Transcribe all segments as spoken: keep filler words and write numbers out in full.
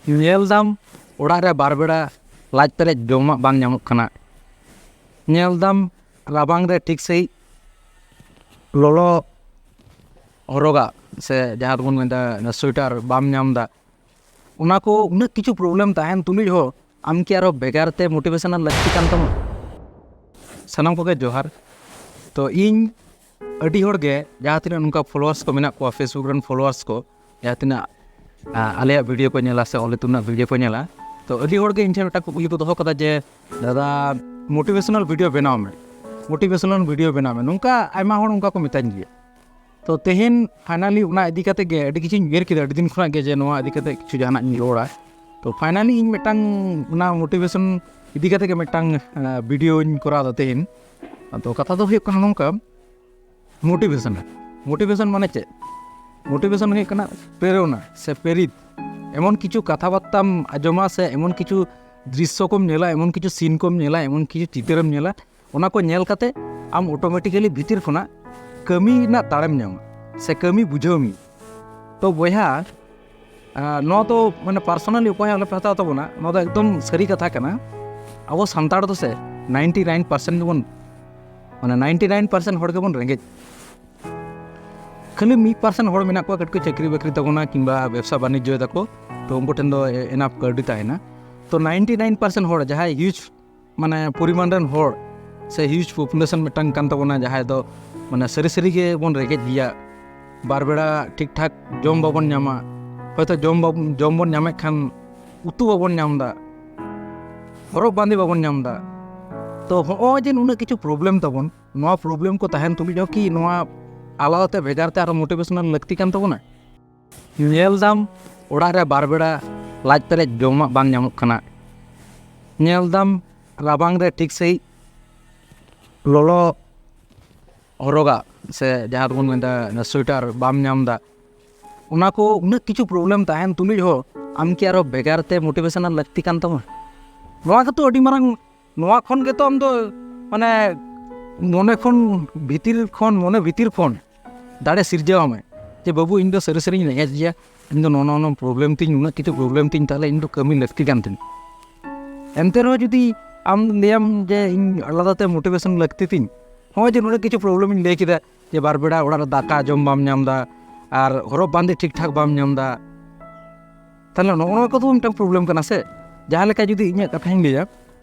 ᱧᱮᱞ ᱫᱟᱢ ᱚᱲᱟᱜ ᱨᱮ ᱵᱟᱨ ᱵᱮᱲᱟ ᱞᱟᱡ ᱯᱮᱨᱮᱡ ᱡᱚᱢᱟᱜ ᱵᱟᱝ ᱧᱟᱢᱚᱜ ᱠᱟᱱᱟ᱾ ᱧᱮᱞ ᱫᱟᱢ ᱨᱟᱵᱟᱝ ᱨᱮ ᱴᱷᱤᱠ ᱥᱟᱺᱦᱤᱡ ᱞᱚᱞᱚ ᱦᱚᱨᱚᱜᱟᱜ ᱥᱮ ᱡᱟᱦᱟᱸ ᱫᱚᱵᱚᱱ ᱢᱮᱱᱫᱟ ᱥᱳᱭᱮᱴᱟᱨ ᱵᱟᱢ ᱧᱟᱢ ᱮᱫᱟ᱾ ᱚᱱᱟ ᱠᱚ ᱩᱱᱟᱹᱜ ᱠᱤᱪᱷᱩ ᱯᱨᱚᱵᱞᱮᱢ ᱛᱟᱦᱮᱱ ᱛᱩᱞᱩᱡ ᱦᱚᱸ ᱟᱢ ᱠᱤ ᱟᱨᱚ ᱵᱷᱮᱜᱟᱨ ᱛᱮ ᱢᱳᱴᱤᱵᱷᱮᱥᱚᱱᱟᱞ ᱞᱟᱹᱠᱛᱤ ᱠᱟᱱ ᱛᱟᱢᱟ? ᱥᱟᱱᱟᱢ ᱠᱚᱜᱮ ᱡᱚᱦᱟᱨ᱾ ᱛᱚ ᱤᱧ ᱟᱹᱰᱤ ᱦᱚᱲ ᱜᱮ ᱡᱟᱦᱟᱸ ᱛᱤᱱᱟᱹᱜ ᱱᱚᱝᱠᱟ ᱯᱷᱚᱞᱳᱣᱟᱨᱥ ᱠᱚ ᱢᱮᱱᱟᱜ ᱠᱚᱣᱟ, ᱯᱷᱮᱥᱵᱩᱠ ᱨᱮᱱ ᱯᱷᱚᱞᱳᱣᱟᱨᱥ ᱠᱚ, ᱡᱟᱦᱟᱸ ᱛᱤᱱᱟᱹᱜ ᱟ, ᱟᱞᱮᱭᱟᱜ ᱵᱷᱤᱰᱤᱭᱳ ᱠᱚ ᱧᱮᱞᱟ ᱥᱮ ᱚᱞ ᱤᱛᱩᱱᱟᱜ ᱵᱷᱤᱰᱤᱭᱳ ᱠᱚ ᱧᱮᱞᱟ, ᱛᱚ ᱟᱹᱰᱤ ᱦᱚᱲ ᱜᱮ ᱤᱧ ᱴᱷᱮᱱ ᱢᱤᱫᱴᱟᱝ ᱠᱩᱠᱞᱤ ᱠᱚ ᱫᱚᱦᱚ ᱠᱟᱫᱟ ᱡᱮ, "ᱫᱟᱫᱟ, ᱢᱳᱴᱤᱵᱷᱮᱥᱚᱱᱟᱞ ᱵᱷᱤᱰᱤᱭᱳ ᱵᱮᱱᱟᱣ ᱢᱮ, ᱢᱳᱴᱤᱵᱷᱮᱥᱚᱱᱟᱞ ᱵᱷᱤᱰᱤᱭᱳ ᱵᱮᱱᱟᱣ ᱢᱮ", ᱱᱚᱝᱠᱟ ᱟᱭᱢᱟ ᱦᱚᱲ ᱚᱱᱠᱟ ᱠᱚ ᱢᱮᱛᱟᱧ ᱜᱮᱭᱟ᱾ ᱛᱚ ᱛᱮᱦᱮᱧ ᱯᱷᱟᱭᱱᱟᱞᱤ ᱚᱱᱟ ᱤᱫᱤ ᱠᱟᱛᱮ ᱜᱮ ᱟᱹᱰᱤ ᱠᱤᱪᱷᱩᱧ ᱩᱭᱦᱟᱹᱨ ᱠᱮᱫᱟ ᱟᱹᱰᱤ ᱫᱤᱱ ᱠᱷᱚᱱᱟᱜ ᱜᱮ ᱡᱮ ᱱᱚᱣᱟ ᱤᱫᱤ ᱠᱟᱛᱮ ᱠᱤᱪᱷᱩ ᱡᱟᱦᱟᱱᱟᱜ ᱤᱧ ᱨᱚᱲᱟ᱾ ᱛᱚ ᱯᱷᱟᱭᱱᱟᱞᱤ ᱤᱧ ᱢᱤᱫᱴᱟᱝ ᱚᱱᱟ ᱢᱳᱴᱤᱵᱷᱮᱥᱚᱱ ᱤᱫᱤ ᱠᱟᱛᱮ ᱜᱮ ᱢᱤᱫᱴᱟᱝ, ᱟ, ᱵᱷᱤᱰᱤᱭᱳᱧ ᱠᱚᱨᱟᱣ ᱮᱫᱟ ᱛᱮᱦᱮᱧ᱾ ᱟᱫᱚ ᱠᱟᱛᱷᱟ ᱫᱚ ᱦᱩᱭᱩᱜ ᱠᱟᱱᱟ ᱱᱚᱝᱠᱟ, ᱢᱳᱴᱤᱵᱷᱮᱥᱚᱱ, ᱢᱳᱴᱤᱵᱷᱮᱥᱚᱱ ᱢᱟᱱᱮ ᱪᱮᱫ? ᱢᱳᱴᱤᱵᱷᱮᱥᱚᱱ ᱦᱩᱭᱩᱜ ᱠᱟᱱᱟ ᱯᱨᱮᱨᱚᱱᱟ ᱥᱮ ᱯᱨᱮᱨᱤᱛ᱾ ᱮᱢᱚᱱ ᱠᱤᱪᱷᱩ ᱠᱟᱛᱷᱟ ᱵᱟᱨᱛᱟᱢ ᱟᱸᱡᱚᱢᱟ ᱥᱮ ᱮᱢᱚᱱ ᱠᱤᱪᱷᱩ ᱫᱨᱤᱥᱥᱚ ᱠᱚᱢ ᱧᱮᱞᱟ, ᱮᱢᱚᱱ ᱠᱤᱪᱷᱩ ᱥᱤᱱ ᱠᱚᱢ ᱧᱮᱞᱟ, ᱮᱢᱚᱱ ᱠᱤᱪᱷᱩ ᱪᱤᱛᱟᱹᱨᱮᱢ ᱧᱮᱞᱟ, ᱚᱱᱟ ᱠᱚ ᱧᱮᱞ ᱠᱟᱛᱮ ᱟᱢ ᱚᱴᱳᱢᱮᱴᱤᱠᱟᱞᱤ ᱵᱷᱤᱛᱤᱨ ᱠᱷᱚᱱᱟᱜ ᱠᱟᱹᱢᱤ ᱨᱮᱱᱟᱜ ᱫᱟᱲᱮᱢ ᱧᱟᱢᱟ ᱥᱮ ᱠᱟᱹᱢᱤ ᱵᱩᱡᱷᱟᱹᱣ ᱢᱮᱭᱟ᱾ ᱛᱚ ᱵᱚᱭᱦᱟ, ᱟᱨ ᱱᱚᱣᱟ ᱫᱚ ᱢᱟᱱᱮ ᱯᱟᱨᱥᱚᱱᱟᱞᱤ ᱚᱠᱚᱭ ᱦᱚᱸ ᱟᱞᱚᱯᱮ ᱦᱟᱛᱟᱣ ᱛᱟᱵᱚᱱᱟ, ᱱᱚᱣᱟ ᱫᱚ ᱮᱠᱫᱚᱢ ᱥᱟᱹᱨᱤ ᱠᱟᱛᱷᱟ ᱠᱟᱱᱟ᱾ ᱟᱵᱚ ᱥᱟᱱᱛᱟᱲ ᱫᱚ ᱥᱮ ᱱᱟᱭᱤᱱᱴᱤ ᱱᱟᱭᱤᱱ ᱯᱟᱨᱥᱮᱱᱴ ᱜᱮᱵᱚᱱ, ᱢᱟᱱᱮ ᱱᱟᱭᱤᱱᱴᱤ ᱱᱟᱭᱤᱱ ᱯᱟᱨᱥᱮᱱᱴ ᱦᱚᱲ ᱜᱮᱵᱚᱱ ᱨᱮᱸᱜᱮᱡ᱾ ᱠᱷᱟᱹᱞᱤ ᱢᱤᱫ ᱯᱟᱨᱥᱮᱱᱴ ᱦᱚᱲ ᱢᱮᱱᱟᱜ ᱠᱚᱣᱟ ᱠᱟᱹᱴᱤᱡ ᱠᱚ ᱪᱟᱹᱠᱨᱤ ᱵᱟᱹᱠᱨᱤ ᱛᱟᱵᱚᱱᱟ ᱠᱤᱝᱵᱟ ᱵᱮᱵᱽᱥᱟ ᱵᱟᱱᱤᱡᱽᱡᱚᱭ ᱫᱟᱠᱚ, ᱛᱚ ᱩᱱᱠᱩ ᱴᱷᱮᱱ ᱫᱚ ᱮᱱᱟᱯ ᱠᱟᱹᱣᱰᱤ ᱛᱟᱦᱮᱱᱟ᱾ ᱛᱚ ᱱᱟᱭᱤᱱᱴᱤ ᱱᱟᱭᱤᱱ ᱯᱟᱨᱥᱮᱱᱴ ᱦᱚᱲ ᱡᱟᱦᱟᱸᱭ ᱦᱤᱭᱩᱡᱽ ᱢᱟᱱᱮ ᱯᱚᱨᱤᱢᱟᱱ ᱨᱮᱱ ᱦᱚᱲ ᱥᱮ ᱦᱤᱭᱩᱡᱽ ᱯᱚᱯᱩᱞᱮᱥᱚᱱ ᱢᱤᱫᱴᱟᱝ ᱠᱟᱱ ᱛᱟᱵᱚᱱᱟ, ᱡᱟᱦᱟᱸᱭ ᱫᱚ ᱢᱟᱱᱮ ᱥᱟᱹᱨᱤ ᱥᱟᱹᱨᱤ ᱜᱮ ᱵᱚᱱ ᱨᱮᱸᱜᱮᱡ ᱜᱮᱭᱟ, ᱵᱟᱨ ᱵᱮᱲᱟ ᱴᱷᱤᱠ ᱴᱷᱟᱠ ᱡᱚᱢ ᱵᱟᱵᱚᱱ ᱧᱟᱢᱟ, ᱦᱚᱭᱛᱳ ᱡᱚᱢ ᱵᱟᱵᱚᱱ, ᱡᱚᱢ ᱵᱚᱱ ᱧᱟᱢᱮᱫ ᱠᱷᱟᱱ ᱩᱛᱩ ᱵᱟᱵᱚᱱ ᱧᱟᱢ ᱮᱫᱟ, ᱦᱚᱨᱚᱜ ᱵᱟᱸᱫᱮ ᱵᱟᱵᱚᱱ ᱧᱟᱢ ᱮᱫᱟ᱾ ᱛᱚ ᱦᱚᱸᱜᱼᱚᱭ ᱡᱮ ᱱᱩᱱᱟᱹᱜ ᱠᱤᱪᱷᱩ ᱯᱨᱚᱵᱞᱮᱢ ᱛᱟᱵᱚᱱ, ᱱᱚᱣᱟ ᱯᱨᱚᱵᱞᱮᱢ ᱠᱚ ᱛᱟᱦᱮᱱ ᱛᱩᱞᱩᱡ ᱦᱚᱸ ᱠᱤ ᱱᱚᱣᱟ ᱟᱞᱟᱫᱟ ᱛᱮ ᱵᱷᱮᱜᱟᱨ ᱛᱮ ᱟᱨᱚ ᱢᱳᱴᱤᱵᱷᱮᱥᱚᱱᱟᱞ ᱞᱟᱹᱠᱛᱤ ᱠᱟᱱ ᱛᱟᱵᱚᱱᱟ? ᱧᱮᱞ ᱫᱟᱢ ᱚᱲᱟᱜ ᱨᱮ ᱵᱟᱨ ᱵᱮᱲᱟ ᱞᱟᱡ ᱯᱮᱨᱮᱡ ᱡᱚᱢᱟᱜ ᱵᱟᱝ ᱧᱟᱢᱚᱜ ᱠᱟᱱᱟ᱾ ᱧᱮᱞ ᱫᱟᱢ ᱨᱟᱵᱟᱝ ᱨᱮ ᱴᱷᱤᱠ ᱥᱟᱺᱦᱤᱡ ᱞᱚᱞᱚ ᱦᱚᱨᱚᱜᱟᱜ ᱥᱮ ᱡᱟᱦᱟᱸ ᱫᱚᱵᱚᱱ ᱢᱮᱱᱫᱟ ᱥᱳᱭᱮᱴᱟᱨ ᱵᱟᱢ ᱧᱟᱢ ᱮᱫᱟ᱾ ᱚᱱᱟ ᱠᱚ ᱩᱱᱟᱹᱜ ᱠᱤᱪᱷᱩ ᱯᱨᱚᱵᱞᱮᱢ ᱛᱟᱦᱮᱱ ᱛᱩᱞᱩᱡ ᱦᱚᱸ ᱟᱢ ᱠᱤ ᱟᱨᱚ ᱵᱷᱮᱜᱟᱨ ᱛᱮ ᱢᱳᱴᱤᱵᱷᱮᱥᱚᱱᱟᱞ ᱞᱟᱹᱠᱛᱤ ᱠᱟᱱ ᱛᱟᱢᱟ? ᱱᱚᱣᱟ ᱜᱮᱛᱚ ᱟᱹᱰᱤ ᱢᱟᱨᱟᱝ, ᱱᱚᱣᱟ ᱠᱷᱚᱱ ᱜᱮᱛᱚ ᱟᱢ ᱫᱚ ᱢᱟᱱᱮ ᱢᱚᱱᱮ ᱠᱷᱚᱱ ᱵᱷᱤᱛᱤᱨ ᱠᱷᱚᱱ, ᱢᱚᱱᱮ ᱵᱷᱤᱛᱤᱨ ᱠᱷᱚᱱ ᱫᱟᱲᱮ ᱥᱤᱨᱡᱟᱹᱣ ᱟᱢᱟᱭ ᱡᱮ, "ᱵᱟᱹᱵᱩ, ᱤᱧ ᱫᱚ ᱥᱟᱹᱨᱤ ᱥᱟᱹᱨᱤᱧ ᱨᱮᱸᱜᱮᱡ ᱜᱮᱭᱟ, ᱤᱧ ᱫᱚ ᱱᱚᱜᱼᱚ ᱱᱚᱣᱟ ᱯᱨᱚᱵᱞᱮᱢ ᱛᱤᱧ, ᱩᱱᱟᱹᱜ ᱠᱤᱪᱷᱩ ᱯᱨᱚᱵᱞᱮᱢ ᱛᱤᱧ, ᱛᱟᱦᱚᱞᱮ ᱤᱧ ᱫᱚ ᱠᱟᱹᱢᱤ ᱞᱟᱹᱠᱛᱤ ᱠᱟᱱ ᱛᱤᱧ᱾ ᱮᱱᱛᱮ ᱨᱮᱦᱚᱸ ᱡᱩᱫᱤ ᱟᱢ ᱞᱟᱹᱭᱟᱢ ᱡᱮ ᱤᱧ ᱟᱞᱟᱫᱟ ᱛᱮ ᱢᱳᱴᱤᱵᱷᱮᱥᱚᱱ ᱞᱟᱹᱠᱛᱤ ᱛᱤᱧ, ᱱᱚᱜᱼᱚᱭ ᱡᱮ ᱱᱩᱱᱟᱹᱜ ᱠᱤᱪᱷᱩ ᱯᱨᱚᱵᱞᱮᱢ ᱤᱧ ᱞᱟᱹᱭ ᱠᱮᱫᱟ, ᱡᱮ ᱵᱟᱨ ᱵᱮᱲᱟ ᱚᱲᱟᱜ ᱨᱮ ᱫᱟᱠᱟ ᱡᱚᱢ ᱵᱟᱢ ᱧᱟᱢ ᱮᱫᱟ, ᱟᱨ ᱦᱚᱨᱚᱜ ᱵᱟᱸᱫᱮ ᱴᱷᱤᱠ ᱴᱷᱟᱠ ᱵᱟᱢ ᱧᱟᱢ ᱮᱫᱟ, ᱛᱟᱦᱚᱞᱮ ᱱᱚᱜᱼᱚ ᱱᱚᱣᱟ ᱠᱚᱫᱚ ᱢᱤᱫᱴᱟᱝ ᱯᱨᱚᱵᱞᱮᱢ ᱠᱟᱱᱟ ᱥᱮ᱾ ᱡᱟᱦᱟᱸ ᱞᱮᱠᱟ ᱡᱩᱫᱤ ᱤᱧᱟᱹᱜ ᱠᱟᱛᱷᱟᱧ ᱞᱟᱹᱭᱟ,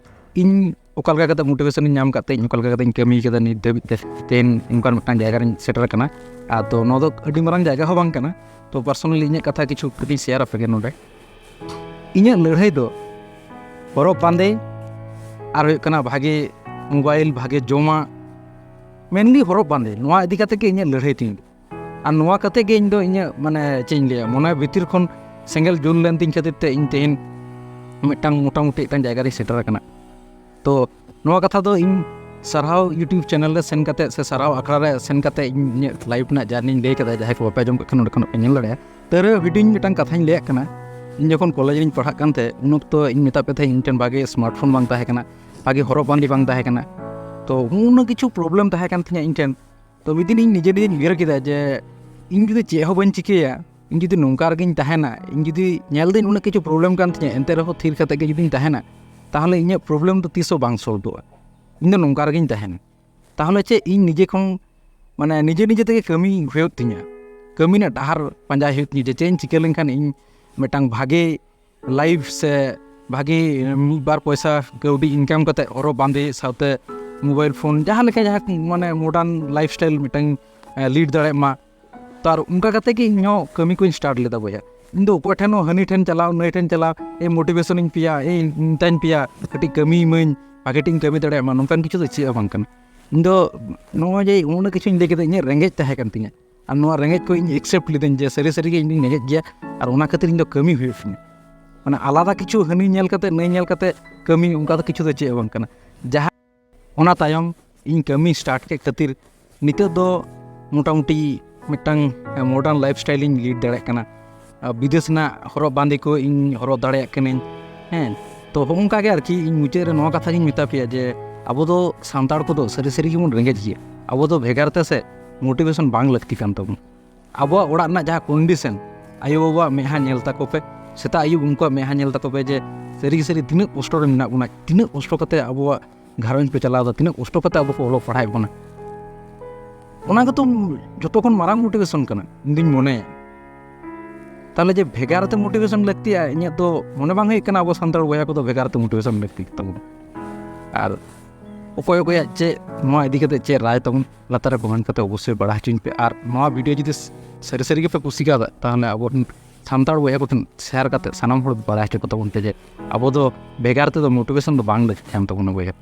ᱤᱧ ᱚᱠᱟ ᱞᱮᱠᱟ ᱠᱟᱛᱮ ᱢᱳᱴᱤᱵᱷᱮᱥᱚᱱ ᱤᱧ ᱧᱟᱢ ᱠᱟᱫ ᱛᱮ ᱤᱧ ᱚᱠᱟ ᱞᱮᱠᱟ ᱠᱟᱛᱮ ᱤᱧ ᱠᱟᱹᱢᱤ ᱠᱟᱫᱟ ᱱᱤᱛ ᱫᱷᱟᱹᱵᱤᱡ ᱛᱮ, ᱛᱮᱦᱮᱧ ᱚᱱᱠᱟᱱ ᱢᱤᱫᱴᱟᱝ ᱡᱟᱭᱜᱟ ᱨᱤᱧ ᱥᱮᱴᱮᱨ ᱟᱠᱟᱱᱟ᱾ ᱟᱫᱚ ᱱᱚᱣᱟ ᱫᱚ ᱟᱹᱰᱤ ᱢᱟᱨᱟᱝ ᱡᱟᱭᱜᱟ ᱦᱚᱸ ᱵᱟᱝ ᱠᱟᱱᱟ, ᱛᱚ ᱯᱟᱨᱥᱳᱱᱟᱞᱤ ᱤᱧᱟᱹᱜ ᱠᱟᱛᱷᱟ ᱠᱤᱪᱷᱩ ᱠᱟᱹᱴᱤᱡ ᱤᱧ ᱥᱮᱭᱟᱨ ᱟᱯᱮ ᱜᱮ ᱱᱚᱰᱮ᱾ ᱤᱧᱟᱹᱜ ᱞᱟᱹᱲᱦᱟᱹᱭ ᱫᱚ ᱦᱚᱨᱚᱜ ᱵᱟᱸᱫᱮ, ᱟᱨ ᱦᱩᱭᱩᱜ ᱠᱟᱱᱟ ᱵᱷᱟᱜᱮ ᱢᱳᱵᱟᱭᱤᱞ, ᱵᱷᱟᱜᱮ ᱡᱚᱢᱟᱜ, ᱢᱮᱱᱞᱤ ᱦᱚᱨᱚᱜ ᱵᱟᱸᱫᱮ, ᱱᱚᱣᱟ ᱤᱫᱤ ᱠᱟᱛᱮ ᱜᱮ ᱤᱧᱟᱹᱜ ᱞᱟᱹᱲᱦᱟᱹᱭ ᱛᱤᱧ᱾ ᱟᱨ ᱱᱚᱣᱟ ᱠᱟᱛᱮ ᱜᱮ ᱤᱧ ᱫᱚ ᱤᱧᱟᱹᱜ, ᱢᱟᱱᱮ, ᱪᱮᱫ ᱤᱧ ᱞᱟᱹᱭᱟ, ᱢᱚᱱᱮ ᱵᱷᱤᱛᱤᱨ ᱠᱷᱚᱱ ᱥᱮᱸᱜᱮᱞ ᱡᱩᱞ ᱞᱮᱱ ᱛᱤᱧ ᱠᱷᱟᱹᱛᱤᱨ ᱛᱮ ᱤᱧ ᱛᱮᱦᱮᱧ ᱢᱤᱫᱴᱟᱝ ᱢᱚᱴᱟᱢᱩᱴᱤ ᱢᱤᱫᱴᱟᱝ ᱡᱟᱭᱜᱟ ᱨᱤᱧ ᱥᱮᱴᱮᱨ ᱟᱠᱟᱱᱟ᱾ ᱛᱚ ᱱᱚᱣᱟ ᱠᱟᱛᱷᱟ ᱫᱚ ᱤᱧ ᱥᱟᱨᱦᱟᱣ YouTube ᱪᱮᱱᱮᱞ ᱨᱮ ᱥᱮᱱ ᱠᱟᱛᱮ ᱥᱮ ᱥᱟᱨᱦᱟᱣ ᱟᱠᱷᱲᱟ ᱨᱮ ᱥᱮᱱ ᱠᱟᱛᱮ ᱤᱧ ᱤᱧᱟᱹᱜ ᱞᱟᱭᱤᱯᱷ ᱨᱮᱱᱟᱜ ᱡᱟᱨᱱᱤᱧ ᱞᱟᱹᱭ ᱠᱟᱫᱟ᱾ ᱡᱟᱦᱟᱸᱭ ᱠᱚ ᱵᱟᱯᱮ ᱟᱸᱡᱚᱢ ᱠᱟᱜ ᱠᱷᱟᱱ ᱱᱚᱸᱰᱮ ᱠᱷᱚᱱᱟᱜ ᱯᱮ ᱧᱮᱞ ᱫᱟᱲᱮᱭᱟᱜᱼᱟ᱾ ᱛᱟᱹᱣ ᱨᱮᱦᱚᱸ ᱦᱩᱰᱤᱧ ᱢᱤᱫᱴᱟᱝ ᱠᱟᱛᱷᱟᱧ ᱞᱟᱹᱭᱟᱜ ᱠᱟᱱᱟ᱾ ᱤᱧ ᱡᱚᱠᱷᱚᱱ ᱠᱚᱞᱮᱡᱽ ᱨᱤᱧ ᱯᱟᱲᱦᱟᱜ ᱠᱟᱱ ᱛᱟᱦᱮᱸᱫ, ᱩᱱ ᱚᱠᱛᱚ ᱤᱧ ᱢᱮᱛᱟᱫ ᱯᱮ ᱛᱟᱦᱮᱸᱫ ᱤᱧ ᱴᱷᱮᱱ ᱵᱷᱟᱜᱮ ᱥᱢᱟᱨᱴᱯᱷᱳᱱ ᱵᱟᱝ ᱛᱟᱦᱮᱸ ᱠᱟᱱᱟ, ᱵᱷᱟᱜᱮ ᱦᱚᱨᱚᱜ ᱵᱟᱸᱫᱮ ᱵᱟᱝ ᱛᱟᱦᱮᱸ ᱠᱟᱱᱟ᱾ ᱛᱚ ᱩᱱᱟᱹᱜ ᱠᱤᱪᱷᱩ ᱯᱨᱚᱵᱞᱮᱢ ᱛᱟᱦᱮᱸ ᱠᱟᱱ ᱛᱤᱧᱟᱹ ᱤᱧ ᱴᱷᱮᱱ᱾ ᱛᱚ ᱢᱤᱫ ᱫᱤᱱ ᱤᱧ ᱱᱤᱡᱮ ᱱᱤᱡᱮᱧ ᱩᱭᱦᱟᱹᱨ ᱠᱮᱫᱟ ᱡᱮ ᱤᱧ ᱡᱩᱫᱤ ᱪᱮᱫ ᱦᱚᱸ ᱵᱟᱹᱧ ᱪᱤᱠᱟᱹᱭᱟ, ᱤᱧ ᱡᱩᱫᱤ ᱱᱚᱝᱠᱟ ᱨᱮᱜᱮᱧ ᱛᱟᱦᱮᱱᱟ, ᱤᱧ ᱡᱩᱫᱤ ᱧᱮᱞ ᱫᱟᱹᱧ ᱩᱱᱟᱹᱜ ᱠᱤᱪᱷᱩ ᱯᱨᱚᱵᱞᱮᱢ ᱠᱟᱱ ᱛᱤᱧᱟᱹ, ᱮᱱᱛᱮ ᱨᱮᱦᱚᱸ ᱛᱷᱤᱨ ᱠᱟᱛᱮ ᱜᱮ ᱡᱩᱫᱤᱧ ᱛᱟᱦᱮᱱᱟ, ᱛᱟᱦᱚᱞᱮ ᱤᱧᱟᱹᱜ ᱯᱨᱚᱵᱞᱮᱢ ᱫᱚ ᱛᱤᱥ ᱦᱚᱸ ᱵᱟᱝ ᱥᱚᱞᱵᱷᱚᱜᱼᱟ᱾ ᱤᱧ ᱫᱚ ᱱᱚᱝᱠᱟ ᱨᱮᱜᱮᱧ ᱛᱟᱦᱮᱱᱟ᱾ ᱛᱟᱦᱚᱞᱮ ᱪᱮᱫ ᱤᱧ ᱱᱤᱡᱮ ᱠᱷᱚᱱ, ᱢᱟᱱᱮ, ᱱᱤᱡᱮ ᱱᱤᱡᱮ ᱛᱮᱜᱮ ᱠᱟᱹᱢᱤ ᱦᱩᱭᱩᱜ ᱛᱤᱧᱟᱹ, ᱠᱟᱹᱢᱤ ᱨᱮᱱᱟᱜ ᱰᱟᱦᱟᱨ ᱯᱟᱸᱡᱟᱭ ᱦᱩᱭᱩᱜ ᱛᱤᱧᱟᱹ ᱡᱮ ᱪᱮᱫ ᱤᱧ ᱪᱤᱠᱟᱹ ᱞᱮᱱᱠᱷᱟᱱ ᱤᱧ ᱢᱤᱫᱴᱟᱝ ᱵᱷᱟᱜᱮ ᱞᱟᱭᱤᱯᱷ ᱥᱮ ᱵᱷᱟᱜᱮ ᱢᱤᱫ ᱵᱟᱨ ᱯᱚᱭᱥᱟ ᱠᱟᱹᱣᱰᱤ ᱤᱱᱠᱟᱢ ᱠᱟᱛᱮ ᱦᱚᱨᱚᱜ ᱵᱟᱸᱫᱮ ᱥᱟᱶᱛᱮ ᱢᱳᱵᱟᱭᱤᱞ ᱯᱷᱳᱱ, ᱡᱟᱦᱟᱸ ᱞᱮᱠᱟ ᱡᱟᱦᱟᱸ, ᱢᱟᱱᱮ, ᱢᱚᱰᱟᱨᱱ ᱞᱟᱭᱤᱯᱷ ᱥᱴᱟᱭᱤᱞ ᱢᱤᱫᱴᱟᱝ ᱞᱤᱰ ᱫᱟᱲᱮᱭᱟᱜ ᱢᱟ᱾ ᱛᱚ ᱟᱨ ᱚᱱᱠᱟ ᱠᱟᱛᱮ ᱜᱮ ᱤᱧ ᱦᱚᱸ ᱠᱟᱹᱢᱤ ᱠᱚᱧ ᱥᱴᱟᱨᱴ ᱞᱮᱫᱟ ᱵᱚᱭᱦᱟ᱾ ᱤᱧ ᱫᱚ ᱚᱠᱚᱭ ᱴᱷᱮᱱ ᱦᱚᱸ, ᱦᱟᱹᱱᱤ ᱴᱷᱮᱱ ᱪᱟᱞᱟᱣ, ᱱᱟᱹᱭ ᱴᱷᱮᱱ ᱪᱟᱞᱟᱣ, ᱮ ᱢᱳᱴᱤᱵᱷᱮᱥᱚᱱ ᱤᱧ ᱯᱮᱭᱟ, ᱮ ᱢᱮᱛᱟᱧ ᱯᱮᱭᱟ, ᱠᱟᱹᱴᱤᱡ ᱠᱟᱹᱢᱤ ᱤᱢᱟᱹᱧ, ᱵᱷᱟᱜᱮ ᱴᱷᱤᱠ ᱤᱧ ᱠᱟᱹᱢᱤ ᱫᱟᱲᱮᱭᱟᱜ ᱢᱟ, ᱱᱚᱝᱠᱟᱱ ᱠᱤᱪᱷᱩ ᱫᱚ ᱪᱮᱫ ᱦᱚᱸ ᱵᱟᱝ ᱠᱟᱱᱟ᱾ ᱤᱧ ᱫᱚ ᱱᱚᱜᱼᱚᱭ ᱡᱮ ᱩᱱᱟᱹᱜ ᱠᱤᱪᱷᱩᱧ ᱞᱟᱹᱭ ᱠᱮᱫᱟ, ᱤᱧᱟᱹᱜ ᱨᱮᱸᱜᱮᱡ ᱛᱟᱦᱮᱸ ᱠᱟᱱ ᱛᱤᱧᱟᱹ, ᱟᱨ ᱱᱚᱣᱟ ᱨᱮᱸᱜᱮᱡ ᱠᱚ ᱤᱧ ᱮᱠᱥᱮᱯᱴ ᱞᱤᱫᱟᱹᱧ ᱡᱮ ᱥᱟᱹᱨᱤ ᱥᱟᱹᱨᱤ ᱜᱮ ᱤᱧ ᱫᱚᱧ ᱨᱮᱸᱜᱮᱡ ᱜᱮᱭᱟ, ᱟᱨ ᱚᱱᱟ ᱠᱷᱟᱹᱛᱤᱨ ᱤᱧ ᱫᱚ ᱠᱟᱹᱢᱤ ᱦᱩᱭᱩᱜ ᱛᱤᱧᱟᱹ᱾ ᱢᱟᱱᱮ, ᱟᱞᱟᱫᱟ ᱠᱤᱪᱷᱩ ᱦᱟᱹᱱᱤ ᱧᱮᱞ ᱠᱟᱛᱮ, ᱱᱟᱹᱭ ᱧᱮᱞ ᱠᱟᱛᱮ ᱠᱟᱹᱢᱤ, ᱚᱱᱠᱟ ᱫᱚ ᱠᱤᱪᱷᱩ ᱫᱚ ᱪᱮᱫ ᱦᱚᱸ ᱵᱟᱝ ᱠᱟᱱᱟ᱾ ᱡᱟᱦᱟᱸ ᱚᱱᱟ ᱛᱟᱭᱚᱢ ᱤᱧ ᱠᱟᱹᱢᱤ ᱥᱴᱟᱨᱴ ᱠᱮᱫ ᱠᱷᱟᱹᱛᱤᱨ ᱱᱤᱛᱚᱜ ᱫᱚ ᱢᱚᱴᱟᱢᱩᱴᱤ ᱢᱤᱫᱴᱟᱝ ᱢᱚᱰᱟᱨᱱ ᱞᱟᱭᱤᱯᱷ ᱥᱴᱟᱭᱤᱞ ᱤᱧ ᱞᱤᱰ ᱫᱟᱲᱮᱭᱟᱜ ᱠᱟᱱᱟ᱾ ᱟᱨ ᱵᱤᱫᱮᱥ ᱨᱮᱱᱟᱜ ᱦᱚᱨᱚᱜ ᱵᱟᱸᱫᱮ ᱠᱚ ᱤᱧ ᱦᱚᱨᱚᱜ ᱫᱟᱲᱮᱭᱟᱜ ᱠᱟᱹᱱᱟᱹᱧ᱾ ᱦᱮᱸ, ᱛᱚ ᱦᱚᱸᱜᱼᱚ ᱱᱚᱝᱠᱟ ᱜᱮ ᱟᱨᱠᱤ᱾ ᱤᱧ ᱢᱩᱪᱟᱹᱫ ᱨᱮ ᱱᱚᱣᱟ ᱠᱟᱛᱷᱟ ᱜᱤᱧ ᱢᱮᱛᱟ ᱯᱮᱭᱟ ᱡᱮ ᱟᱵᱚ ᱫᱚ ᱥᱟᱱᱛᱟᱲ ᱠᱚᱫᱚ ᱥᱟᱹᱨᱤ ᱥᱟᱹᱨᱤ ᱜᱮᱵᱚᱱ ᱨᱮᱸᱜᱮᱡ ᱜᱮᱭᱟ᱾ ᱟᱵᱚ ᱫᱚ ᱵᱷᱮᱜᱟᱨ ᱛᱮ ᱥᱮ ᱢᱳᱴᱤᱵᱷᱮᱥᱚᱱ ᱵᱟᱝ ᱞᱟᱹᱠᱛᱤ ᱠᱟᱱ ᱛᱟᱵᱚᱱᱟ᱾ ᱟᱵᱚᱣᱟᱜ ᱚᱲᱟᱜ ᱨᱮᱱᱟᱜ ᱡᱟᱦᱟᱸ ᱠᱚᱱᱰᱤᱥᱚᱱ, ᱟᱭᱳᱼᱵᱟᱵᱟᱣᱟᱜ ᱢᱮᱫᱦᱟ ᱧᱮᱞ ᱛᱟᱠᱚ ᱯᱮ, ᱥᱮᱛᱟᱜ ᱟᱹᱭᱩᱵ ᱩᱱᱠᱩᱣᱟᱜ ᱢᱮᱫᱦᱟ ᱧᱮᱞ ᱛᱟᱠᱚ ᱯᱮ ᱡᱮ ᱥᱟᱹᱨᱤ ᱜᱮ ᱥᱟᱹᱨᱤ ᱛᱤᱱᱟᱹᱜ ᱠᱚᱥᱴᱚ ᱨᱮ ᱢᱮᱱᱟᱜ ᱵᱚᱱᱟ, ᱛᱤᱱᱟᱹᱜ ᱠᱚᱥᱴᱚ ᱠᱟᱛᱮ ᱟᱵᱚᱣᱟᱜ ᱜᱷᱟᱨᱚᱸᱡᱽ ᱯᱮ ᱪᱟᱞᱟᱣ ᱮᱫᱟ, ᱛᱤᱱᱟᱹᱜ ᱠᱚᱥᱴᱚ ᱠᱟᱛᱮ ᱟᱵᱚ ᱠᱚ ᱚᱞᱚᱜ ᱯᱟᱲᱦᱟᱣᱮᱫ ᱵᱚᱱᱟ᱾ ᱚᱱᱟ ᱜᱮᱛᱚ ᱡᱚᱛᱚ ᱠᱷᱚᱱ ᱢᱟᱨᱟᱝ ᱢᱳᱴᱤᱵᱷᱮᱥᱚᱱ ᱠᱟᱱᱟ, ᱤᱧ ᱫᱩᱧ ᱢᱚᱱᱮᱭᱟ᱾ ᱛᱟᱦᱚᱞᱮ ᱡᱮ ᱵᱷᱮᱜᱟᱨ ᱛᱮ ᱢᱳᱴᱤᱵᱷᱮᱥᱚᱱ ᱞᱟᱹᱠᱛᱤᱜᱼᱟ, ᱤᱧᱟᱹᱜ ᱫᱚ ᱢᱚᱱᱮ ᱵᱟᱝ ᱦᱩᱭᱩᱜ ᱠᱟᱱᱟ ᱟᱵᱚ ᱥᱟᱱᱛᱟᱲ ᱵᱚᱭᱦᱟ ᱠᱚᱫᱚ ᱵᱷᱮᱜᱟᱨ ᱛᱮ ᱢᱳᱴᱤᱵᱷᱮᱥᱚᱱ ᱞᱟᱹᱠᱛᱤ ᱛᱟᱵᱚᱱᱟ᱾ ᱟᱨ ᱚᱠᱚᱭ ᱚᱠᱚᱭᱟᱜ ᱪᱮᱫ, ᱱᱚᱣᱟ ᱤᱫᱤ ᱠᱟᱛᱮ ᱪᱮᱫ ᱨᱟᱭ ᱛᱟᱵᱚᱱ, ᱞᱟᱛᱟᱨ ᱨᱮ ᱠᱚᱢᱮᱱᱴ ᱠᱟᱛᱮ ᱚᱵᱚᱥᱥᱳᱭ ᱵᱟᱲᱟᱭ ᱦᱚᱪᱚᱧ ᱯᱮ᱾ ᱟᱨ ᱱᱚᱣᱟ ᱵᱷᱤᱰᱤᱭᱳ ᱡᱩᱫᱤ ᱥᱟᱹᱨᱤ ᱥᱟᱹᱨᱤ ᱜᱮᱯᱮ ᱠᱩᱥᱤ ᱠᱟᱣᱫᱟ, ᱛᱟᱦᱚᱞᱮ ᱟᱵᱚ ᱨᱮᱱ ᱥᱟᱱᱛᱟᱲ ᱵᱚᱭᱦᱟ ᱠᱚᱴᱷᱮᱱ ᱥᱮᱭᱟᱨ ᱠᱟᱛᱮ ᱥᱟᱱᱟᱢ ᱦᱚᱲ ᱵᱟᱲᱟᱭ ᱦᱚᱪᱚ ᱠᱚᱛᱟ ᱵᱚᱱ ᱯᱮ ᱡᱮ ᱟᱵᱚ ᱫᱚ ᱵᱷᱮᱜᱟᱨ ᱛᱮᱫᱚ ᱢᱳᱴᱤᱵᱷᱮᱥᱚᱱ ᱫᱚ ᱵᱟᱝ ᱞᱟᱹᱠᱛᱤ ᱠᱟᱱ ᱛᱟᱵᱚᱱᱟ ᱵᱚᱭᱦᱟ᱾